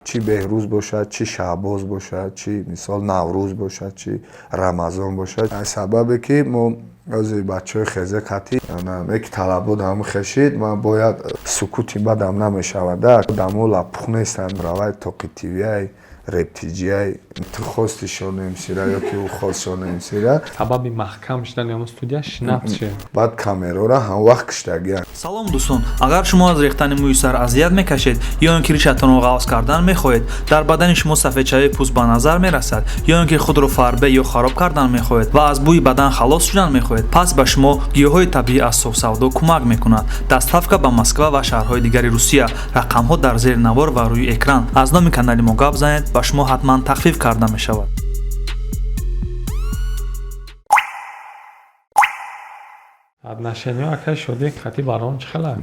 Чӣ Беҳрӯз бошад, чӣ Шаҳбоз бошад, чӣ, мисол, Наврӯз бошад, чӣ Рамазон бошад. Аз сабабе ки мо ози бачаҳои хезе қатӣ яке талабот ҳамн хешид, ман бояд сукути бадам намешавад. Дамо лапух нестанд, равай тоқи тивиай, рептиҷиай, ту хости шонемсира ё ки ӯ хост шонемсира. Сабаби маҳкам шудани ҳамн студия шинапс шуд. Баъд камерора ҳамвақт киштагианд. Салом, дӯстон! Агар шумо аз рехтани мӯи сар азият мекашед ё ин ки ришатонро ғафз кардан мехоҳед, дар бадани шумо сафедшавии пӯст ба назар мерасад, ё ин ки худро фарбе ё хароб кардан мехоҳед ва аз бӯи бадан халос шудан мехоҳед, пас ба шумо гиёҳҳои табиӣ аз Софсавдо кӯмак мекунад. Доставка ба Москва ва шаҳрҳои дигари Русия. Рақамҳо дар зери навор ва рӯи экран. Аз номи канали мо гап занед, ба шумо ҳатман тахфиф карда мешавад. Отношениё акай Шодӣ қати Барон чӣ хела?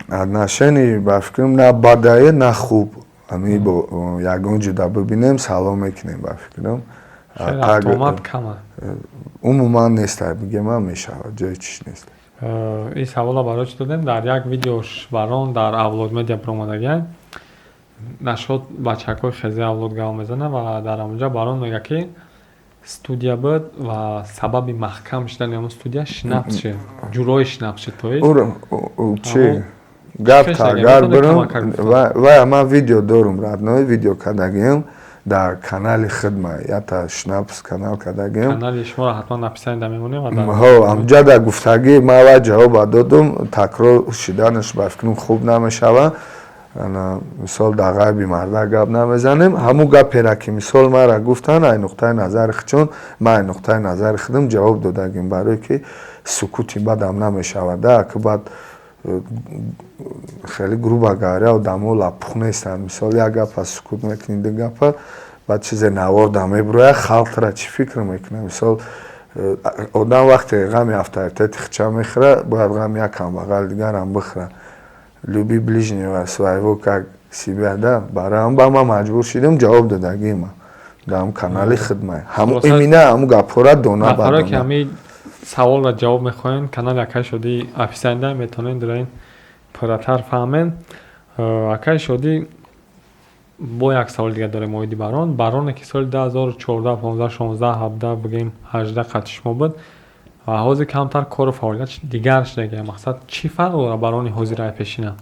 Отношени, ба фикрам, на бадае, на хуб. Ами бо ягон ҷуда бибинем, салом мекунем, ба фикрам. Рафтуомад кама? Умуман неста, бигемам мешавад, ҷои чиш нест. Ин савола барои чӣ додем? Дар як видеош Барон дар Авлод Медиа баромадагиам, нашод бачакҳои хези Авлод гап мезанад ва дар ҳамонҷа Барон мегӯяд, ки студия буд ва сабаби маҳкам шудани ҳамон студия шинапс шуд, ҷурои шинапс шуд, то есть чи гап агар бирам вай, ман видео дорум, родной, видео кардагиам дар канали хидма, ята шнапс канал кардагиам. Канали шуморо ҳатман описание да мемонем. Ҳо, ҳамҷа да гуфтагӣ ман вай ҷавоба додум. Такрор шиданаш, ба фикрам, хуб намешавад. Мисол, дар ғайби марда гап намезанем. Ҳамун гапера ки, мисол, мара гуфтанд, ай нуқтаи назари чун ман ай нуқтаи назари худам ҷавоб додагим, барое ки сукути бадам намешавад. Да ки баъд хеле грубо говоря, одамо лапух нестанд. Мисол, як гапа сукут мекунӣ, ду гапа, баъд чизе наворда мебурояд, халқ тра чӣ фикр мекунад? Мисол, одам вақте ғами авторитети хича мехӯра, бояд ғами як камбағал дигарам бихӯра. Люби ближнего своего как себя, да. Барои ба ман маҷбур шидам, ҷавоб додагима дар канали хидмат ҳамун имина ҳамун гапҳора дона ба Нафаро ки ҳамин саволро ҷавоб мехоҳем, канали акай Шодӣ описание метавонед дар ин пурратар фаҳмед. Акай Шодӣ, бо як саволи дигар дорем оиди Барон. Бароне ки соли 2014, 15, 16, 17, бигӯем 18 қатъи шумо буд ва ҳозир камтар кору фаъолият дигар шудагия. Мақсад, чӣ фарқ дорад барони ҳозираи пешина?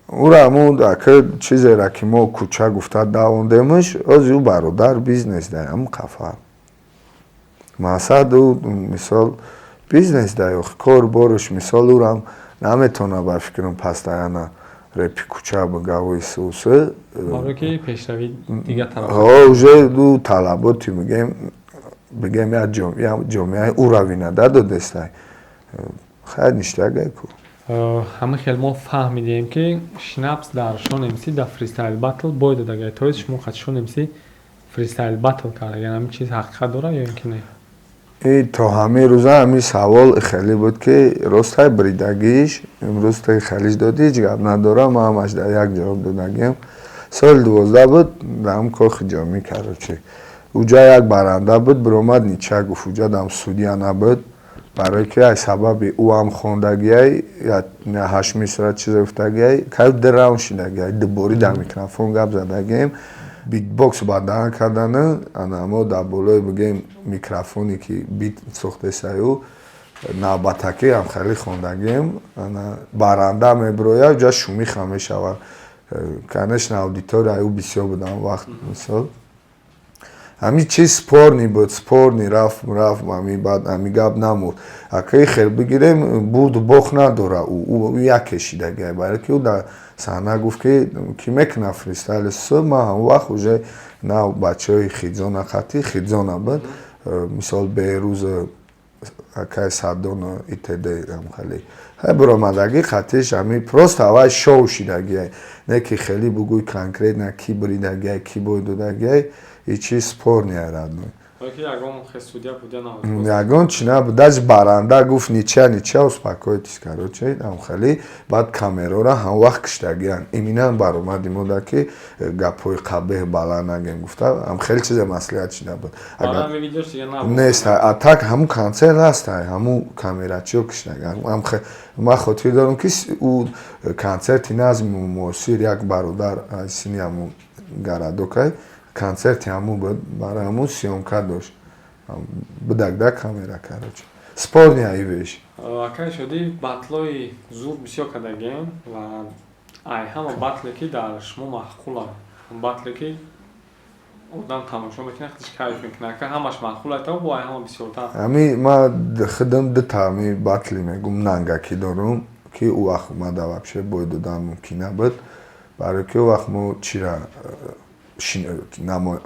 Ура ҳамун ака чизера ки мо кӯча гуфта давондемш, ози ӯ бародар бизнес дай, ҳамун қафа мақсад ӯ, мисол, бизнес дай, кор борш, мисол, ӯрам наметавона, ба фикрам, постоянно репи кӯча бигаву исусы. Барое ки пешравӣ дигар тараф. Ҳо, уже ӯ талаботи, бигем, як ҷомеаи уровина да додестай. Хайр, ништагай ку. Ҳамин хел мо фаҳмидем, ки Шнапс дар Шон МС дар фристайл батл бой додагай, то есть шумо қати Шон МС фристайл батл карда. Ҳамин чиз ҳақиқат дорад ё ин ки не? И то ҳамин рӯза ҳамин савол хеле буд, ки ростай бридагиш имрӯз таи халиш додӣ, ҳеҷ гап надорам. Ман ҳамаш дар як ҷавоб додагиам. Соли 12 буд, дар ҳам кохи ҷомӣ, короче, уҷа як баранда буд, биромад, нича гуфт. Уҷа дам судья набуд, барое ки ай сабаби ӯ ҳам хондагиай, ҳашт мисра чизе гуфтагиай, кай ду раунд шидагиай, дуборӣ дар микрофон гап задагием, битбокс бадан кардана. Ана мо дар болои, бигем, микрофоне ки бит сохтесаю, навбатакӣ ҳам хеле хондагием. Ана баранда мебирояд, уҷа шумиха мешавад. Конечно, аудитория ӯ бисёр буд он вақт. Мисол, ҳамин чиз спорный буд, спорный рафт, рафт, ҳамин баъд ҳамин гап намурд. Акаи хел бигирем, бурду бохт надора, ӯ яке шидагиай, барое ки ӯ дар саҳна гуфт, ки ки мекунад фристайл су. Ман ҳамон вақт уже нав бачаҳои хидзона қатӣ, хидзона буд, мисол, Беҳрӯз акай Садоно итд хеле ҳай биромадагӣ қатиш. Ҳами просто аввал шоу шидагиай, не ки хеле бугӯй конкретно ки бридагиай, ки бой додагиай. И чиз спорный, родной. Ягон чи набуд, даже баранда гуфт ничья, ничья, успокойтесь, короче, ам хеле. Баъд камерора ҳам вақт киштагиян, именно баромади мо да ки гапҳои қабеҳ баланд нагем гуфта, ам хеле чизе маслиҳат шида буд. Нест, а так ҳамун концерт ҳастай, ҳамун камерачиё киштагиан. Ман хотир дорам, ки ӯ концерти Назми Муосир, як бародар сини ҳамун городокай, концерти ҳамун буд, барои ҳамун съёмка дошт, будак да камера, короче, спорный ай вещь. Акай Шодӣ, батлои зур бисёр кардагем ва ай ҳама батле ки дар шумо маъқула, батле ки одам тамошо мекунад, худаш кайф мекунад, ака, ҳамаш маъқул айта бо ай ҳама бисёртар? Ҳами ма худам дута ҳами батли мегум нангакӣ дорум, ки ӯ вақт омада вообще бой додан мумкин набуд, барои ки ӯ вақт мо чира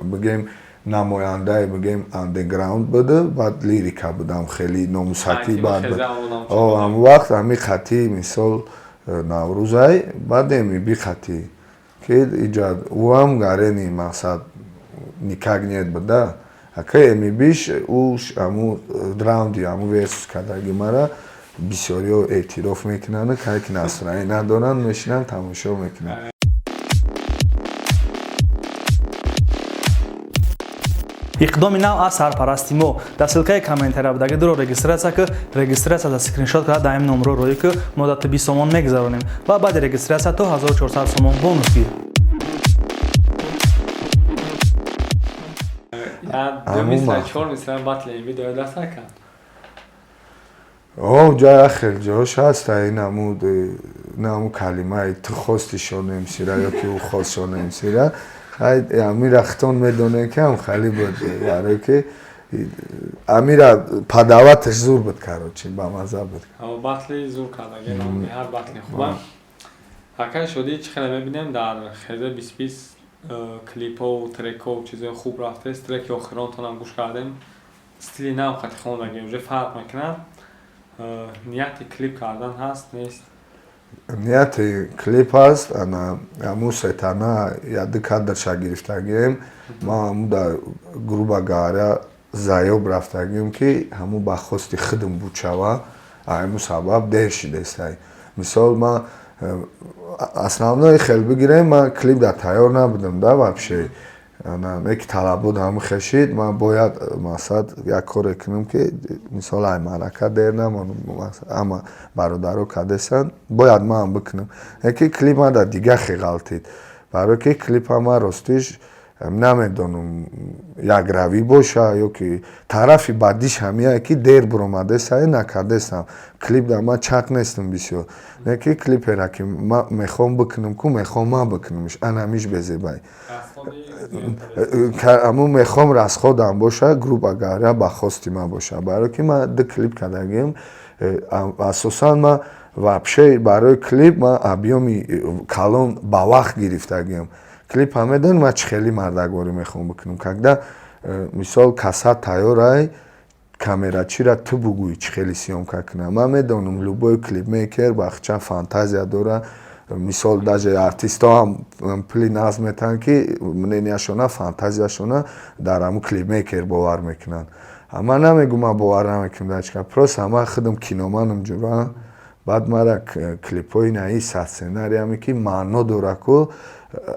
бигем, намояндаи бигем андеграунд буда, баъд лирика будам, хеле номусакӣ баъд ҳамон вақт ҳами хати, мисол, Наврӯзай, баъд МБ хати ки иҷа ӯам гарени мақсад никак нет буда. Ака МБш ӯ ҳамун раунди ҳамун версус кардаги мара бисёриҳо эътироф мекунанд, кае ки настроение надоранд, мешинанд, тамошо мекунанд. Иқдоми нав аз сарпарасти мо: дар ссылкаи комментария будаги дуро регистрация ки, регистрация да скриншот карда дар ин номро роӣ ки, мо дар 20 сомон мегузаронем ва баъди регистрация то 1400 сомон бонус гир. Ду мисра, чор мисра батли видео даста кард. О, ҷоя хел ҷош ҳаст, инаму калимаи ту хости шонемсира ё ки ӯ хост шонемсира. Амира хитон медонем, ки ҳам хали буд, барое ки амира падаваташ зур буд, короче, бамаза буд. Батли зур кардаги, ҳар батли хуба. Акай Шодӣ, чӣ хеле мебинем, дар хезе 20 20 клипҳо, трекҳо, чизҳои хуб рафтааст. Треки охиронтонам гӯш кардем, стили нав хати хондаги уже фарқ мекунад. Нияти клип кардан ҳаст, нест? Нияти клип ҳаст. Ана ҳамун сетана яду кадрша гирифтагием. Ман ҳамун дар, грубо говоря, заёб рафтагием, ки ҳамун ба хости худам буд шава. Ҳамун сабаб дер шидестай. Мисол, ман основной хел бигирем, ман клип да тайёр набудам да вообще. Ана ки талабот ҳамун хешид, ман бояд, мақсад, як коре кунам, ки мисол ай маърака дер намонам, ама бародаро кадесанд, бояд ман бикунам. Яки клип ман дар дига хе ғалтид, барое ки клипа ман ростиш намедонам, якравӣ боша ё ки тарафи бадиш ҳамияе, ки дер буромадесае, накардесам. Клип дар ман чақ нестам бисёр, не ки клипера ки ман мехоҳам бикунам ку, мехоҳам ман бикунамш, анамиш безебай, ҳамун мехоҳам расходам боша, грубо говоря, ба хости ман боша. Барое ки ман ду клип кардагиам, асосан ман вообще барои клип ман объёми калон ба вақт гирифтагиам. Клипа медонӣ ман чӣ хели мардакворӣ мехоҳам бикунам? Когда мисол, каса тайёрай, камерачира ту бугӯӣ чӣ хели съёмка кунам. Ман медонам, любой клипмейкер бахча фантазия дора. Мисол, даже артистҳо ҳам пули нағз метаҳанд, ки мненияшона, фантазияшона дар ҳамун клипмейкер бовар мекунанд. Ман намегӯм, ман бовар намекунам дар чӣ, просто ман худам киноманам ҷура. Баъд мара клипҳои наи сад сценариаме, ки маъно дора ку,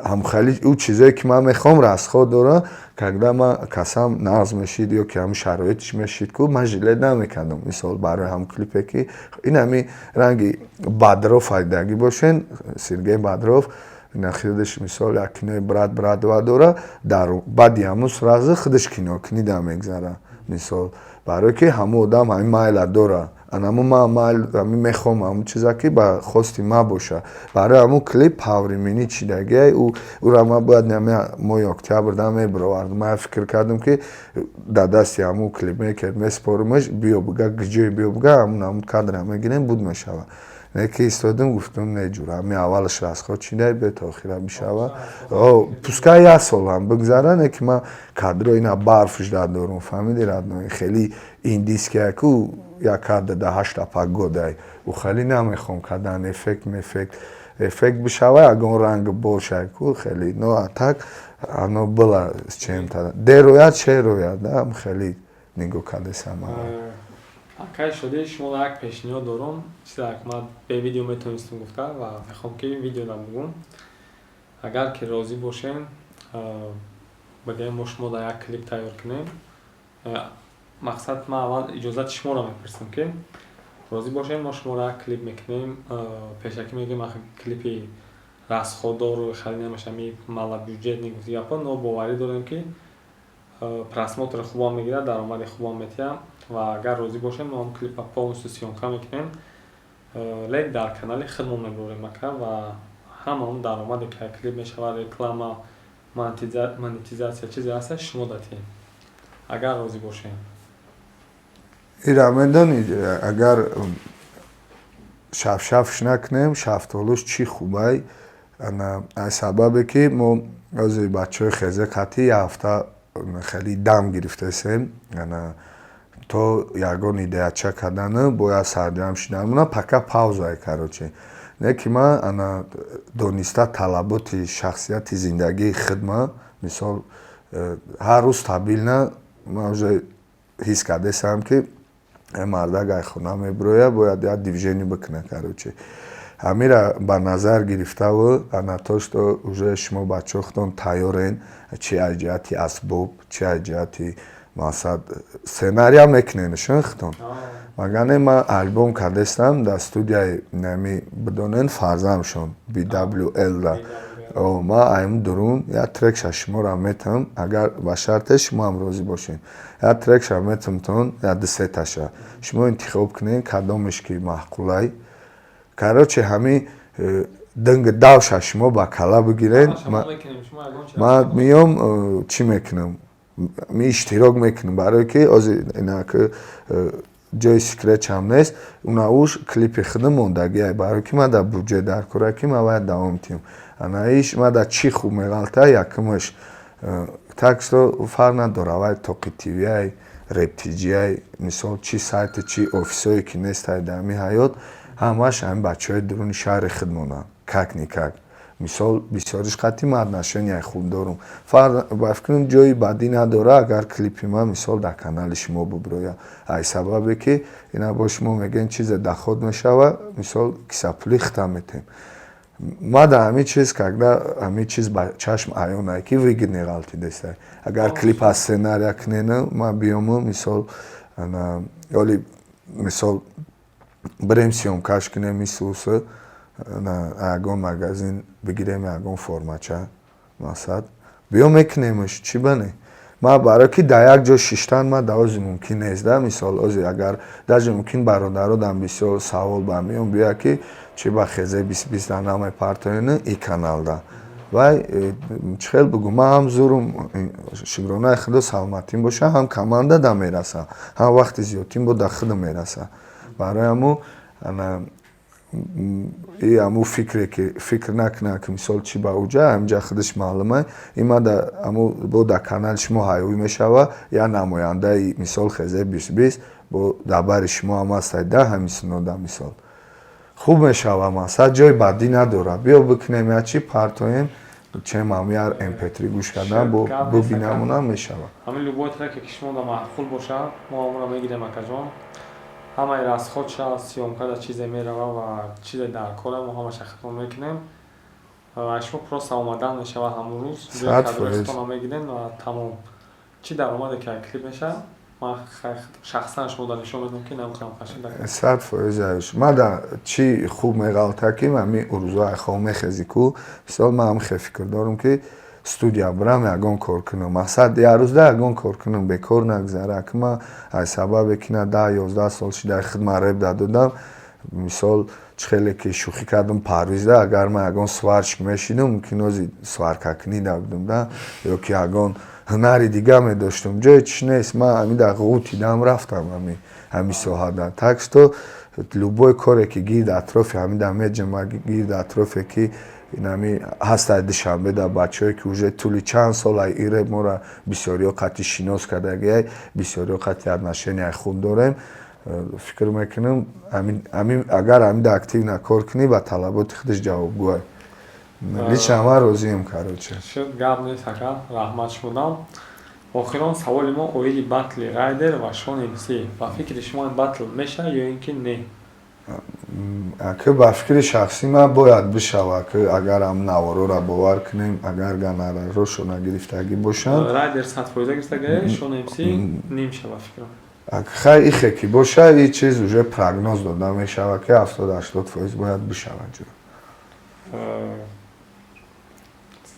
ҳамхали ӯ чизое, ки ман мехоҳам, расход дора. Когда ман касам нағз мешид ё ки ҳамун шароитш мешид ку, ман жалеть намекардам. Мисол, барои ҳамун клипе, ки ин ҳами ранги Бодров ҳайдагӣ бошен, Сергей Бодров худаш, мисол, як кинои «Брат, брат два» дора, дар баъди ҳамун сразу худаш кинокунида мегзара. Мисол, барое ки ҳамун одам ҳамин майла дора, анамо ман майл ҳамин мехоҳам, ҳамун чиза, ки ба хости ман боша. Барои ҳамун клип павриминӣ чидагиай, ӯра ман бояд моҳи октябр да мебировардам. Ман фикр кардам, ки дар дасти ҳамун клипмейкер месупорумаш, биё бига, ҷое биё бига, ҳамун кадра мегирем, буд мешава. Не ки истодам, гуфтам: не, ҷура, ҳамин аввалаш расход чидай, бе то охира бишава, пускай як солам бигзара. Не ки ман кадро ина барфш дорум, фаҳмиди, родной, хеле индийския ку, як кадр да ҳашта погодай, ӯ хеле намехоҳам кардан, эффект меффект. Эффект бишава, ягон ранг бошай ку хеле, но а так оно было с чем-то. Дер ояд, шер ояд, да, хеле нигоҳ кардесам. Акай Шодӣ, шумо як пешниҳод дорум, чизе ман бе видео метавонистам гуфта ва мехоҳам, ки видеода бугум. Агар ки розӣ бошем, бигӯем, мо шумо дар як клип тайёр кунем. Мақсад, ман аввал иҷозати шуморо мепурсам, ки розӣ бошем, мо шуморо як клип мекунем. Пешакӣ мегӯем, клипи расходдору хеле намешава, малобюджетный гуфти гапҳо, но боварӣ дорем, ки просмотри хубам мегирад, даромади хубам метиҳад. Ва агар розӣ бошем, мо ҳам клипа полностью съёмка мекунем, лек дар канали худмон мебурем, ака, ва ҳама он даромаде ки клип мешавад, реклама, монетизатсия, чизе ҳаста, шумо датиҳем, агар розӣ бошем. Ира медонӣ, агар шафшафш накунем, шафтолуш чӣ хубай? Аз сабабе ки мо ози бачаҳои хезе қатъи як ҳафта хеле дам гирифтасем, то ягон идеяча кардану бояд сарҷамъ шиданмона, пока паузае, короче. Не ки ман ана дониста талаботи шахсияти зиндагии худма, мисол, ҳар рӯз стабильно ман уже ҳис кардесам, ки мардак ай хона мебирояд, бояд як движение бикунад, короче. Ҳамира ба назар гирифтаву ана то что уже шумо бачаҳо худтон тайёрен, чи аз ҷиҳати асбоб, чи аз ҷиҳати мақсад сценария мекунен шун худтон. Вагарне ман альбом кардестам дар студияи нами, бидонен, фарзандшон BWL да. Ман аим дурун як трекша шуморо метам, агар ба шарте шумоам розӣ бошед. Як трекша метамтон, як дусеташа шумо интихоб кунед, кадомеш ки маъқулай. Короче, ҳами динги давша шумо ба кала бигиред, ман миём, чӣ мекунам, ми иштирок мекунам, барое ки ози инак ҷои секретчам нест. Унауш клипи худам мондагиай, барое ки ман дар буҷет дар кора, ки ман бояд давом диҳам. Ана иш ман дар чӣ хуб меғалта? Якумаш, так что фарқ надора, вай Тоқи ТВай, Реп ТЖай, мисол, чӣ сайти, чӣ офисое ки нестай дар ҳамин ҳаёт, ҳамаш ҳамин бачаҳои дуруни шаҳри худмонанд. Как-никак, мисол, бисёриш қатъи ман отношенияи хуб дорум. Ба фикрам, ҷои бадӣ надора, агар клипи ман, мисол, дар канали шумо бубирояд, ай сабабе ки ина бо шумо мегӯем, чизе доход мешава, мисол, кисапули хита метем. Ма дар ҳамин чиз, когда ҳамин чиз ба чашм аёнае, ки выгодный ғалтидестай, агар клип аз сценария кунену ман биёму, мисол, оли, мисол, бирем, съёмкаш кунем, мисусы ягон магазин бигирем, ягон формача, мақсад, биё мекунемш, чӣ бане? Ман барое ки дар як ҷо шиштан ман дар ози мумкин нест да. Мисол, ози агар даже мумкин бародародам бисёр савол ба миён биёяд, ки чӣ ба хезе 20 20 да намепартоену и каналда. Вай чӣ хел бугӯ, ман ҳам зурум, шукронаи худо, саломатим боша, ҳам команда да мераса, ҳам вақти зиёдтим бо да худам мераса. Барои ҳамун и ҳамун фикре ки фикр накунад, ки мисол, чӣ ба уҷа ҳаминҷа худаш маълума, има ҳамун бо дар канали шумо ҳайвӣ мешава, як намояндаи, мисол, хезе 20 20 бо дар бари шумо ҳам ҳастай да ҳамин синода, мисол, хуб мешава. Мақсад, ҷои бадӣ надорад, биё бикунем, як чӣ партоем, чем ҳам як MP3 гӯш кардан бо бубинамонам мешава. Ҳамин любой треке ки шумо да маъқул бошад, мо ҳамонро мегирем, акаҷон. Ҳамаи расходша, съёмкада чизе мерава ва чизе дар кора, мо ҳамаша хидмат мекунем ва шумо просто омадан мешава. Ҳамон рӯз ҷои мегирем ва тамом. Чӣ даромаде ки клип мешавад, ман шахсан шумо да нишон медиҳам, ки наметавонам қашида. 100% аюш. Ман да чӣ хуб меғалта, ки ҳамин рӯзо айхоб мехези ку, мисол, ман ҳам хел фикр дорам, ки студия бирам, ягон кор кунам, мақсад, як рӯзда ягон кор кунам, бекор нагзара, ки ман аз сабабе ки на 10-11 сол шида хидмат реп дадодам. Мисол, чӣ хеле ки шӯхӣ кардам Парвизда, агар ман ягон сварщик мешидам, мумкин ози сваркакунӣ набудам да ё ки ягон ҳунари дига медоштам. Ҷои чиш нест, ман ҳамин дар ғутидам, рафтам ҳамин соҳада. Так что любой коре ки гирд атрофи ҳамин да меҷама, гирд атрофе ки инами ҳастад Душанбе да бачаҳое ки уже тӯли чанд сол ай ире моро бисёриҳо қатъи шинос кардагиай, бисёриҳо қатъи отношенияи хуб дорем. Фикр мекунам, агар ҳамида активно кор кунӣ, ба талаботи худаш ҷавобгӯай. Лично ман розием, короче. Шуд, гап нест, ака, раҳмат шумодам. Охирон саволи мо оиди батли Райдер ва Шон МС. Ба фикри шумо ин батл мешавад ё ин ки не? Ака, ба фикри шахсӣ ман, бояд бишавад, ки агар ҳам наворора бовар кунем, агар гонорарошо нагирифтагӣ бошанд. Райдер 100% гирифтагӣ, Шон МС ним шава, фикрам. Хай, ихе ки боша, и чиз уже прогноз дода мешавад, ки 70-80% бояд бишавад ҷо.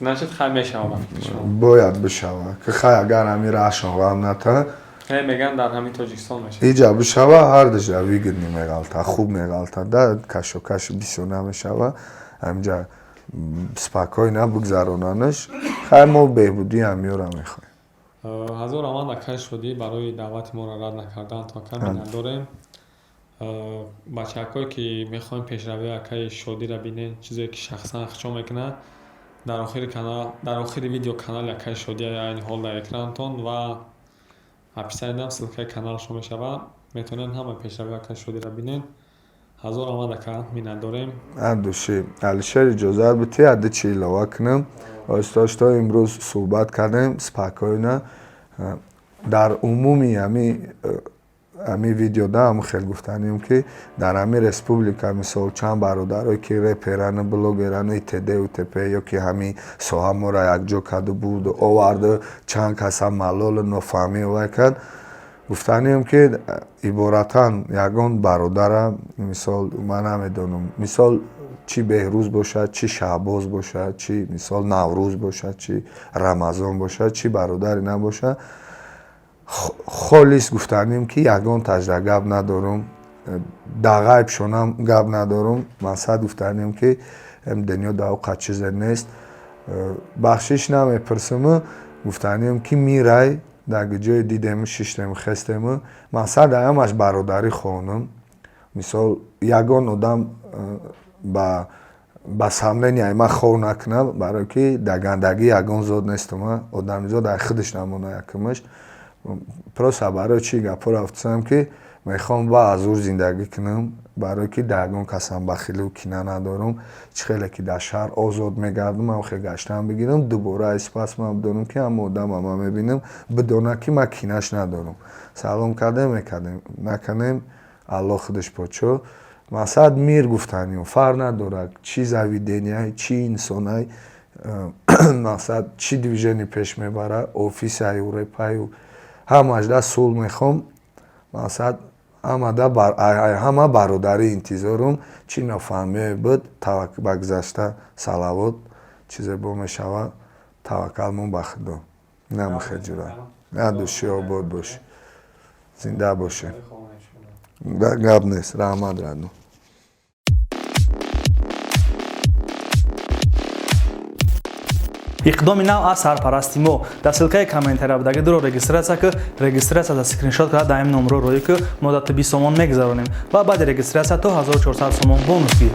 Значит, хай мешавад, ба фикри шумо? Бояд бишавад, ки хай, агар ҳами раҳшон ғам ната. Меган, дар ҳамин Тоҷикистон мешавад. Иҷа бишава, ҳардуша выгодный меғалта, хуб меғалта да, кашокаш бисёр намешава, ҳаминҷа спокойно бигзаронанаш. Хай, мо беҳбудии ҳамиёра мехоҳем. Ҳазор раҳмат, акай Шодӣ, барои даъвати моро рад накардан. То ака миннатдорем. Бачаҳакое ки мехоҳем пешравии акаи Шодиро бинен, чизе ки шахсан хичо мекунад, дар охири канал, дар охири видео канали акаи Шодӣ айни ҳол дар экранатон ва описаниядам ссылкаи каналашон мешавад, метавонед ҳама пешравии акаи Шодиро бинед. Ҳазор раҳмат, ака, миннатдорем. Адуши, Алишер, иҷозат битӣ, ади чи илова кунам. Оҳиста оҳиста имрӯз суҳбат кардем спокойно. Дар умуми ҳами видеода ҳам хел гуфтанем, ки дар ҳами республика, мисол, чанд бародарое ки реперану блогерану итд утп ё ки ҳами соҳа моро якҷо карду бурду оварду, чанд каса малолу нофаҳмӣ вай кард. Гуфтанем, ки иборатан ягон бародара, мисол, ман намедонам, мисол, чӣ Беҳрӯз бошад, чӣ Шаҳбоз бошад, чӣ, мисол, Наврӯз бошад, чӣ Рамазон бошад, чӣ бародаре набошад, холис гуфтанем, ки ягон таҷда гап надорум, дар ғайбшонам гап надорум. Мақсад, гуфтанем, ки дунё дар оқа чизе нест, бахшиш намепурсиму гуфтанем, ки мирай дар ҷое дидему шиштему хестему. Мақсад, ҳамаш бародарӣ хонум. Мисол, ягон одам ба сомненияи ман хов накунад, барое ки дар гандагӣ ягон зод нестум. Одамизод ай худаш намона якумаш. Просто барои чӣ гапҳоро гуфтам, ки мехоҳам ба азур зиндагӣ кунам, барое ки дар ягон касам бахилу кина надорам. Чӣ хеле ки дар шаҳр озод мегардам, ман хел гаштан бигирам, дубора айспас ман бидонам, ки ҳама одама ман мебинам, бидонад, ки ман кинаш надорам. Салом кардем, мекардем, накардем, Аллоҳ худаш подшоҳ. Мақсад, мир гуфтанем, фарқ надорад, чӣ заведения, чӣ инсонай, мақсад, чӣ движение пеш мебарад, офисаю, репаю, ҳамаш да сулҳ мехоҳам. Мақсад, ҳама бародарӣ интизорум. Чӣ нофаҳмие буд, ба гузашта салавот, чизе бо мешавад, таваккалмон ба Худо. Намехе ҷура надуши, обод бош, зинда боше, гап нест. Раҳмат, раду. Иқдоми нав аз сарпарасти мо: дар ссылкаи комментария будаги дуро регистрация ки, регистрацияда скриншот карда дар ин номро роӣ ки, мо дар 20 сомон мегузаронем ва баъди регистрация то 1400 сомон бонус гир.